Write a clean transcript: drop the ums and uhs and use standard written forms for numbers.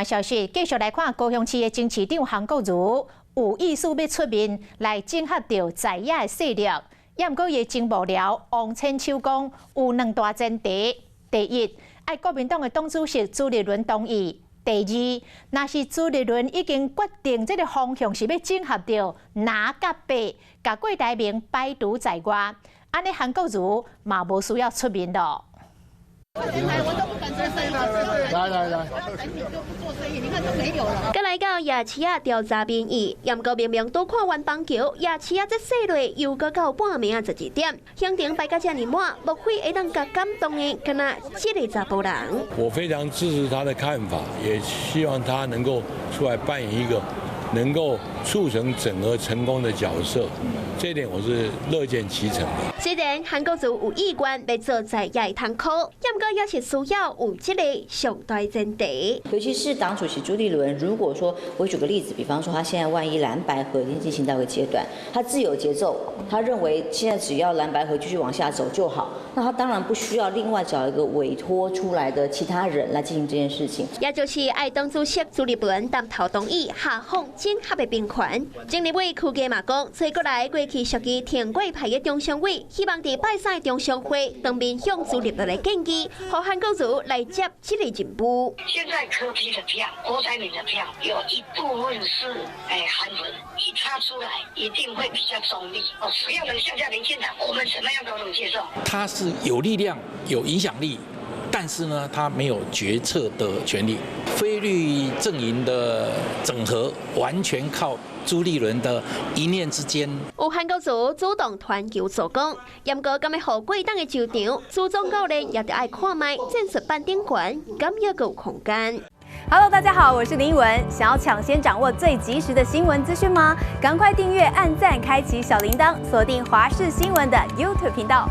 消息繼續來看高雄市的前市長韓國瑜有意思欲出面來整合著在野的勢力，也毋過伊的前幕僚王千秋講有兩大前提：第一，愛國民黨的黨主席朱立倫同意；第二，若是朱立倫已經決定這个方向是欲整合著藍佮白，共郭台銘排除在外，按呢韓國瑜嘛無需要出面囉。來來來，閣來到夜市仔調查民意，毋過明明拄看完邦橋，夜市仔這細落又閣到半暝仔12點，行程排甲遮爾滿，莫非會當共感動的，敢若這个查埔人？我非常支持他的看法，也希望他能夠出來扮演一個能夠促成整合成功的角色，這一點我是樂見其成的。雖然韓國瑜有意願欲做在野窗口，毋過也是需要有這个上大前提。尤其是黨主席朱立倫，如果說我舉個例子，比方說他現在萬一藍白合已經進行到一個階段，他自有節奏，他認為現在只要藍白合繼續往下走就好，那他當然不需要另外找一個委託出來的其他人來進行這件事情。也就是愛黨主席朱立倫帶頭同意下放整合的兵權。前立委柯建銘嘛講，揣過來過去屬於挺郭派的中常委，希望佇拜三的中常會當面向朱立倫來建議，予韓國瑜來接這个任務。現在柯 P 的票、郭台銘的票，有一部分是韓粉，一他出來一定會比較中立。哦，只要能下架民進黨，我們怎麼樣都能接受。他是有力量、有影響力，但是呢，他沒有決策的權利。非綠陣營的整合完全靠朱立倫的一念之間。有韓國瑜主動傳球助攻，毋過敢欲予郭董的球場，朱總教練也著愛看覓戰術板頂懸，敢猶閣有空間。 Hello，大家好，我是林文。想要搶先掌握最及時的新聞資訊嗎？趕快訂閱、按讚、開啟小鈴鐺，鎖定華視新聞的 YouTube 頻道。